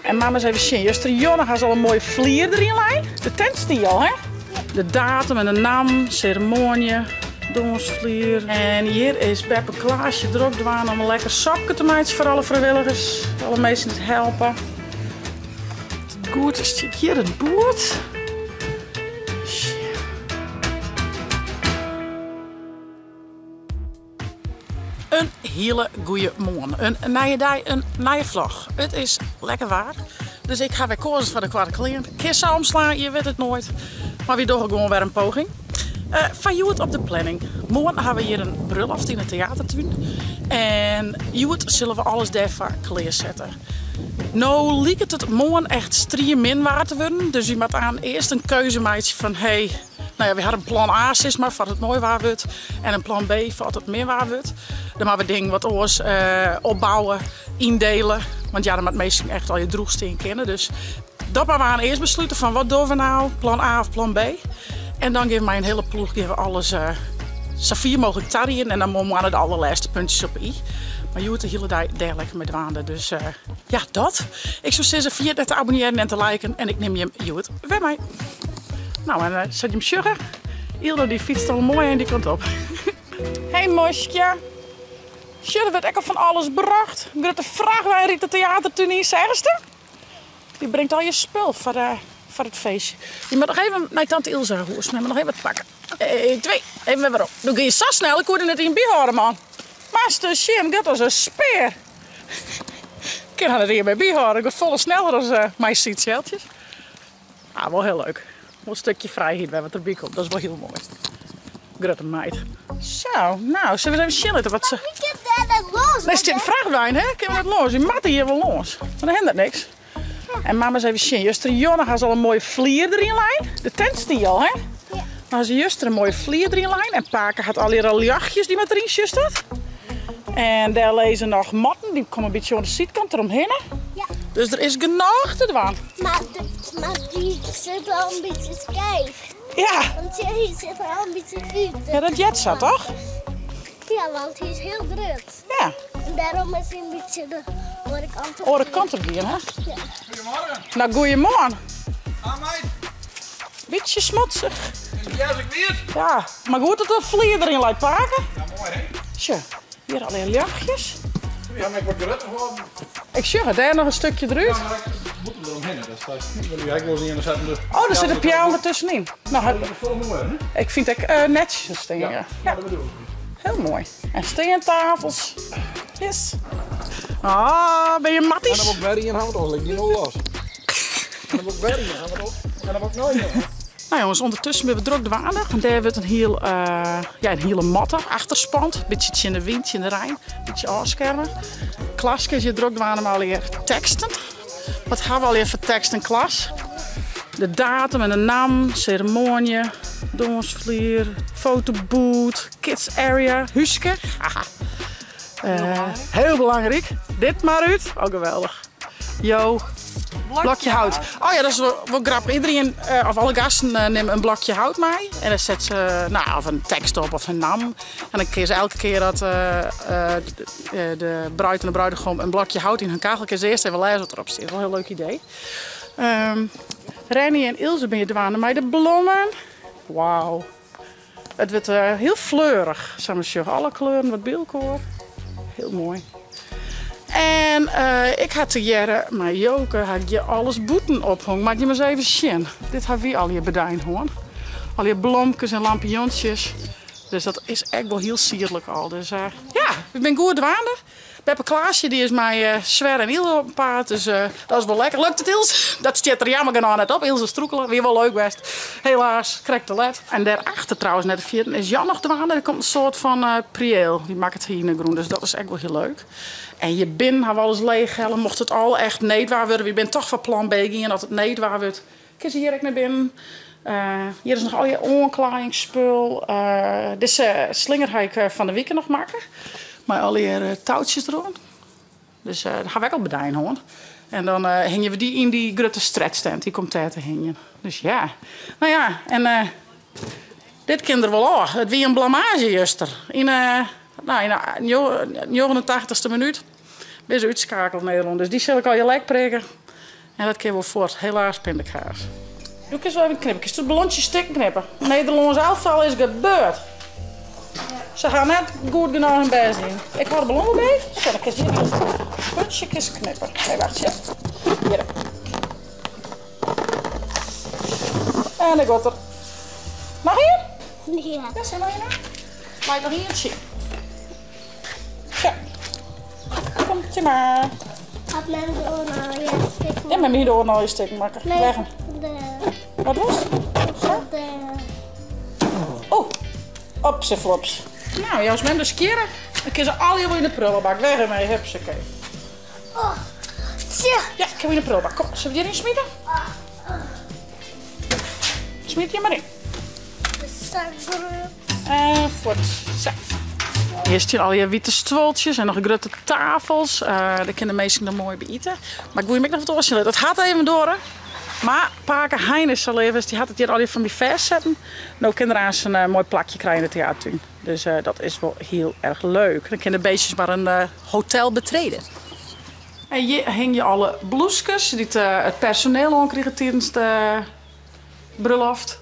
En mama ris even sjen. Juster Jonne ha se al in moaie flier deryn lein. De tent stie al, hè? De datum en de namme, seremoanje, dânsflier. En hjir is beppe Klaasje drok dwaande om in lekker sopke te meitsjen foar alle frijwilligers, alle minsken dy't helpe. Goed, der stiet hjir it boerd. In hiele goeie moarn. In nije dei, in nije vlog. It is lekker waar, dus ik ha wer keazen foar de koarte klean. Kin sa omslaan, je witte it noait. Mar wy dogge gewoan wer in poging. Foar hjoed op de planning. Moarn ha we hjir in brulloft yn de teatertún. En hjoed sille we alles dêrfoar klearsette. No liket it moarn echt striemin waar te wurden, dus wy moatte aan earst in keuze meitsje fan hey, no ja, wy ha in plan A sis mar foar as it moai waar wurdt en in plan B foar as it min waar wurdt. Dan moatte we dingen wat oars opbouwe, yndele, want ja, dan moat minsken echt allegear droech stean kinne. Dus dat moatte we aan earst beslute fan wat dogge we no, plan A of plan B. En dan gean we mei in hiele ploech gean we alles sa fier mooglik tarieden en dan moarn de allerlêste puntsjes op 'e i. Mar hjoed de hiele dei dêr lekker mei dwaande. Dus ja, dat. Ik soe sizze, ferjit net te abonnearjen en te liken en ik nim jim hjoed wer mei. Nou, en sa't jim sjogge, Ildo dy fytst al moai en dy kant op. Hey Moskje. Sjoch, der wurdt ek al fan alles brocht. In grutte frachtwein rydt de teatertún yn, seachste? Dy bringt al je spul foar foar it feestje. Je moat noch even nei tante Ilse har hûs. Moat noch even wat pakke. 1, 2, even wer werom. Do giest sa snel, ik koe der net ien byhâlde, man. Moatst ris sjen, giet as in spear. Ik kin har net ien mear byhâlde. Ik giet folle sneller as mei sydtsjeltjes. Ah, wol hiel leuk. Wol in stikje frijheid wer wat derby komt. Dat is wol hiel moai. Grutte meid. Zo, nou, sille we ris even sjen litte wat se... We kinne dêr net lâns. Der stiet in frachtwein, hè? Kinne we net lâns? Wy moatte hjir wol lâns. Mar dan hinderet niks. En mama ris even sjen. Juster Jonne ha se al in moaie flier deryn lein. De tent stie al, hè? Ja. Dan ha se juster in moaie flier deryn lein. En pake hat allegear al ljochtjes dy moat deryn, sjochst dat? En dêr lizze noch matten, dy komme in bytsje oan de sydkant deromhinne. Ja. Dus der is genôch te dwaan. Mar, mar dy sit al in bytsje skeef. Ja. Want hy sit der al in bytsje út. Ja, dat heart sa, toch? Ja, want hy is hiel grut. Ja. En dêrom is hy in bytsje de oare kant op. Oare kant op gien, hè? Ja. Goedemorgen. Nou, goeiemoarn. Ah, meid. Bytsje smotsich. Is het ik wiet? Ja, mar goed dat de flier deryn leit, pake. Ja, moai hè? Sjoch, hjir allegear ljochtjes. Ja, mar ik wat grutter geworden. Ik sjoch it, dêr noch in stukje derút. Ja, mar ik bûten deromhinne. Dat is wil ik wol eens in de. Oh, der sit in peal dertussenyn. Nou, dat is folle moaier, hè? Ik fyn it ek uh, netsjes stean. Ja, ja. ja. dat bedoel ik. Hiel moai. En steantafels. Yes. Ah, ben je matties? En dan wol ik wer ien hawwe, dan lit ik dy no los. En dan wol ik wer ien hawwe, en dan wol ik noch ien hawwe. Nou jongens, ondertussen binne we drok dwaande. Want dêr wurdt in hiel, uh, ja, in hiele matte achterspand. Bytsje tsjin de wyn, tsjin de rein. Bytsje ôfskerme. Klaske is hjir drok dwaande mei allegear teksten. Wat ha we allegear foar teksten, Klas? De datum en de naam, seremoanje, dânsflier, fotoboot, kids area, húske. Haha. Uh, hiel belangryk. Dit mar út. Oh, geweldich. Jo blokje hout. Oh ja, dat is wol, wol grappich. Iedereen, uh, of alle gasten uh, nimme in blokje hout mei. En dan set se nou, of in tekst op of hun naam. En dan kinne se elke kear dat uh, de bruid en de bruidegom in blokje hout yn hun kachel, kinne se earst even lêze wat derop stiet. Wol in hiel leuk idee. Um, Rennie en Ilse binne dwaande mei de blommen. Wauw. It wurdt hiel fleurich, sa mar sjoch. Alle kleuren wat by elkoar. Hiel moai. En ik ha tegearre mei Joke ha ik hjir alles bûten ophongen. Moat jim ris even sjen. Dit ha wy allegear bedein hân. Allegear blomkes en lampiontsjes. Dus dat is ek wol hiel sierlik al. Dus ja, we binne goed dwaande. Beppe Klaasje dy is mei Swer en Ilse op 'en paad, dus dat is wol lekker. Lukt it Ilse? Dat stiet der jammer genôch net op. Ilse strûkele, wie wol leuk west. Helaas, krekt te let. En dêrachter trouwens, net te ferjitten, is Jan noch dwaande. Der komt in soart fan prieel. Dy makket hy yn 'e grûn, dus dat is ek wol hiel leuk. En hjir binnen ha we alles leechhelle. Mocht it al echt needwaar wurde, wy binne toch foar plan B gien. As it needwaar wurdt, kinne se hjir ek nei binnen. Hjir is noch allegear oanklaaiingsspul. Dizze slinger ha ik fan de wike noch makke. Mei allegear toutsjes deroan. Dus dat ha we ek al bedein hân. En dan hingje we dy yn dy grutte stretchtent. Dy komt dêr te hingjen. Dus ja. No ja, en dit kin der wol ôf. It wie in blamaazje juster. Yn no, yn de njoggenentachtichste minút binne se útskakele, Nederlân. Dus dy sil ik allegear lek prikke. En dat kin wol fuort, helaas pindakaas. Do kinst wol even knippe. Kinst it ballontsje stikken knippe? Nederlâns elftal is gebeurd. Se ha net goed genôch hun bêst dien. Ik hâld de ballon wol by. Zo, dan kinst hjir it putsje kinst knippe. Nee, wacht, sjen. Hjir. En ik got er. Noch ien? Ja. Ja, sil noch ien? Leit noch ientsje. Zo. Komt ie maar. Hat mem de oaren al je stikken Ja, mem hie de oaren al je stikken makke. Nee, Leg hem. de, Wat was? Zo. de, Oh, op z'n flops. Nou, jouw mem dus skjirre. Dan kin se allegear wol yn de prullenbak. Weg ermee, hupsakee. Oh, tja. Ja, ik heb in de prullenbak. Kom, zullen we die erin smijten? Smyt dy mar yn. De zakbroek. En fuort. Zo. Hjir stean allegear wite stuoltsjes en noch grutte tafels. Uh, dêr kinne de minsken dan moai by ite. Mar ik woe jim ek noch wat oars sjen litte. It hat even duorre. Mar pake Hein is sa leaf west, dy hat it hjir allegear foar my fêstsetten. No kin er aanst in moai plakje krije yn de teatertún. Dus dat is wol hiel erch leuk. Dan kinne de beestjes mar in hotel betreden. En hjir hingje alle bloeskes dy't it personeel oankrige tidens de brulloft.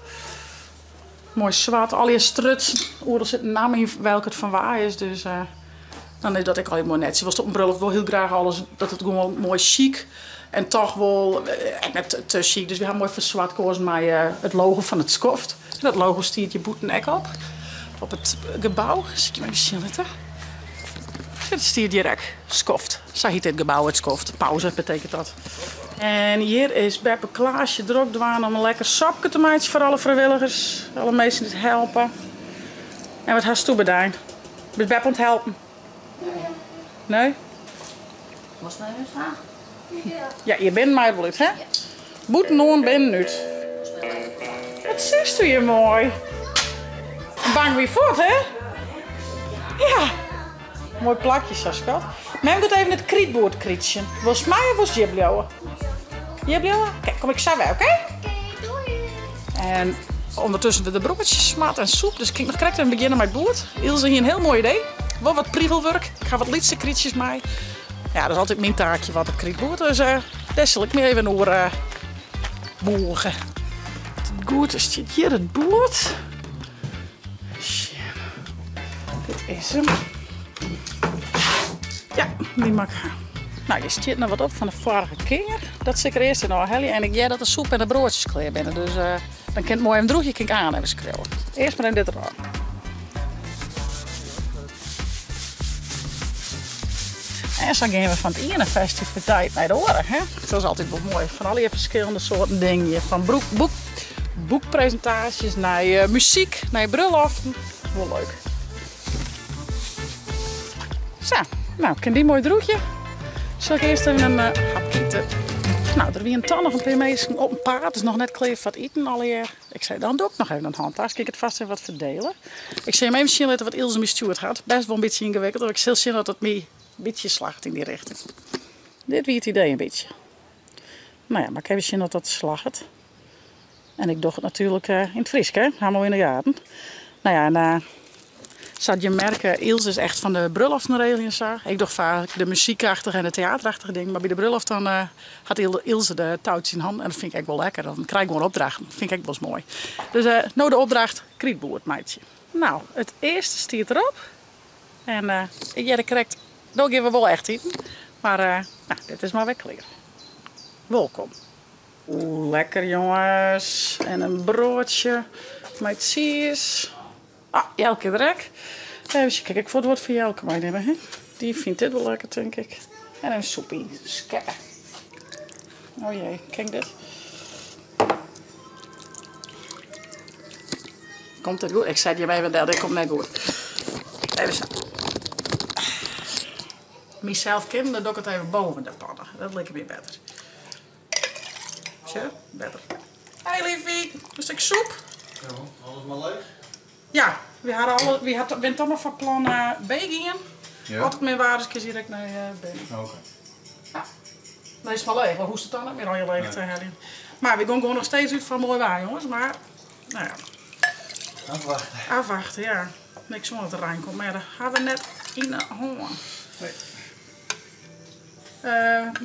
Moai swart, allegear strutsen. Oeral sit in namme yn welke it fan wa is. Dus dan is dat ek allegear moai netsjes. Wolst op in brulloft wol hiel graach alles dat it gewoan moai sjyk en toch wol ek net te sjyk. Dus wy ha moai foar swart koazen mei it logo fan it skoft. En dat logo stiet hjir bûten ek op. Op it gebou. Sil ik jim even sjen litte. It stiet hjir ek. Skoft. Sa hyt dit gebou, it skoft. Pauze betekent dat. En hjir is beppe Klaasje drok dwaande om in lekker sopke te meitsjen foar alle frijwilligers. Alle minsken dy't helpe. En wat hasto bedein? Bist beppe oan it helpen? Nee? Moatst my út ha? Ja, je binnen mei it wol út, hè? Bûtenoan binnen út. Wat sitsto hjir moai. Bang wie fuort, hè? Ja. Moai plakje sa, skat. Mem giet even it krytboerd krytsjen. Wolst mei of wolst hjir bliuwe? Hjir bliuwe? Oké, kom ik sa wer, oké? En ûndertusken wurde de broadsjes smard en soep, dus kin ik noch krekt even begjinne mei it boerd. Ilse hie in hiel moai idee. Wol wat prigelwurk. Ik ha wat lytse krytsjes mei. Ja, dat is altyd myn taakje wat it krytboerd, dus dêr sil ik my even oer bûge. As it goed is stiet hjir it boerd. Sjen. Dit is him. Ja, dy moat ik ha. Nou, hjir stiet noch wat op fan de foarige kear. Dat sil ik der earst even ôfhelje. En ik hear dat de soep en de broadsjes klear binne, dus dan kin it moai even drûgje, kin ik aan even skriuwe. Earst mar even dit derôf. En sa gean we fan it iene festiviteit nei de oare. Hè? Dat is altyd wol moai. Fan allegear ferskillende soarten dingen hjir. Fan broek, boek, boekpresintaasjes nei eh, muzyk, nei brulloften. Wol leuk. Sa, nou, kin dy moai drûgje. Sil ik earst even in eh, hapke ite. Nou, der wienen toch noch in pear minsken op 'en paad, dus noch net klear foar it iten allegear. Ik sei, dan doch ik noch even in hântask, kin ik it fêst even wat ferdele. Ik sil jim even sjen litte wat Ilse my stjoerd hat. Bêst wol in bytsje yngewikkeld, mar ik sil sjen oft it my in bytsje slagget yn dy richting. Dit wie it idee in bytsje. No ja, moat ik even sjen oft dat slagget. En ik doch it natuerlik eh, yn it Frysk, hè? Ha moai yn de gaten. No ja, en eh, sa't je merke, Ilse is echt fan de brulloften regeljen en sa. Ik doch faak de muzykachtige en de teaterachtige dingen, mar by de brulloft dan eh, hat Ilse de toutsjes yn hannen en dat fyn ik ek wol lekker. Dan krij ik gewoan opdrachten. Dat fyn ik ek wolris moai. Dus uh, no de opdracht krytboerd meitsje. Nou, it earste stiet derop. En uh, ik hearde krekt, no gean we wol echt iten. Mar uh, nou, dit is mar wer klear. Wolkom. Oeh, lekker jonges. En in broadsje mei tsiis. Ah, Jelke der ek. Even sjen, kin ik fuort wat foar Jelke meinimme, hè? Dy fynt dit wol lekker, tink ik. En in soepie skeppe. Oh jee, kin ik dit? Komt dit goed? Ik set jim even del, dit komt net goed. Even sa. Mysels kinnen, dan doch ik it even boven de panne. Dat liket my better. Sjoch, better. Hey liefie, in stik soep? Ja, alles mar leech? Ja, wy ha alle, wy ha, binne toch mar foar plan B gien. Ja. As it min waar is, kinst hjir ek nei binnen. Oké. Ja. Dan is it mar leech, dan hoechst it dan net mear allegear leech te heljen. Mar wy gean gewoan noch steeds út fan moai waar, jonges. Mar, no ja. Afwachten. Afwachten, ja. Niks oan dat der rein komt, mar ja, dat ha we net yn 'e hân. Nee.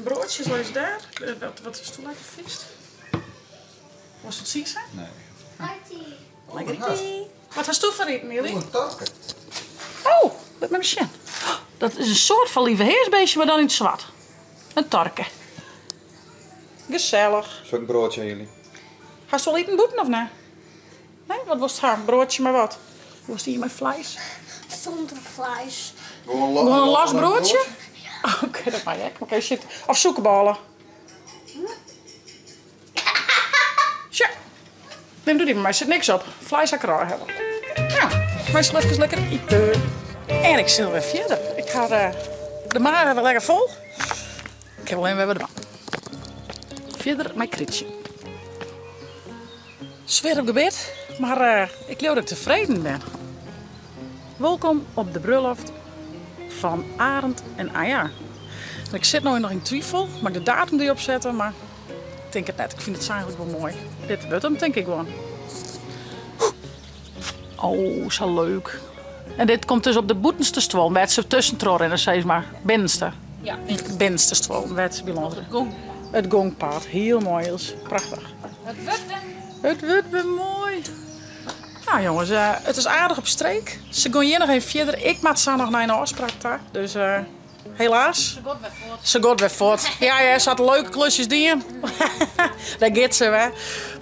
Broadsjes lizze dêr. Wat is toen lekker fynst? Wolst it syn sa? Nee. Lekker iten. Wat hast do foar iten, Milly? Een torke. Oh, lit my sjen. Dat is in soart fan lieveheersbeestje, mar dan yn it swart. In torke. Gesellich. Soe ik in broadsje ha, jullie? Hast al iten bûten of net? Nee? Wat wolst ha? Broadsje mei wat? Wolst ien mei fleis? Sûnder fleis. Gewoan Gewoan in los broadsje? Oké, dat mei ek. Oké, shit. Of sûkerbôle. Sja. Nim doe dy mar mei, sit niks op. Fleis ha ik der ôfhelle. Nou, wy sille efkes lekker ite. En ik sil wer fierder. Ik ha de mage wer lekker fol. Ik ha allinnich wer wat dwaan. Fierder mei Krytsje. Swier op gebit, mar ik leau dat ik tefreden bin. Wolkom op de brulloft fan Arend en Anja. En ik sit no noch yn twifel, moat ik de datum derop sette, mar ik tink it net. Ik fyn it sa eigentlik wol moai. Dit wurdt him tink ik gewoan. Oh, sa leuk. En dit komt dus op de bûtenste stuollen, wêr't se tuskentroch rinne, sis mar. Binnenste. Ja. Binnenste stuollen, wêr't se by lâns It gongpaad. It gongpaad. Hiel moai, Ilse. Prachtich. It wurdt wer. It wurdt wer moai. Nou jonges, it is aardich op streek. Se gean hjir noch even fierder. Ik moat sa noch nei in ôfspraak ta, dus helaas. Se giet wer fuort. Se giet wer fuort. Ja, ja, se hat leuke klusjes dien. Dêr giet se wer.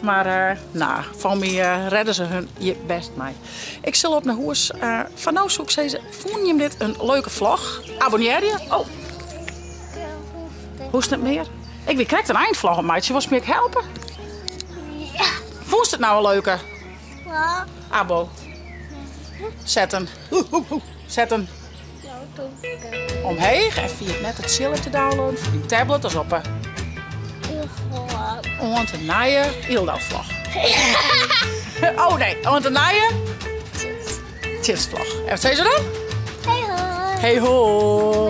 Mar nou, fan my redde se hun hjir bêst mei. Ik sil op nei hûs. Foar no soe ik sizze, fûnen jim dit in leuke vlog? Abonnearje. Oh. Hoechst net mear? Ik wie krekt in einvlog oan it meitsjen. Wolst my ek helpe? Ja. Fûnst it nou in leuke? Ja. Abo. Setten. Setten. Omheech en ferjit net it tsjillet te downloaden foar dyn tablet as op 'e. Oant de nije Yldau-vlog. Oh nee, oant de nije Tjitsvlog. En wat sizze we dan? Hey hoi. Hey hoi.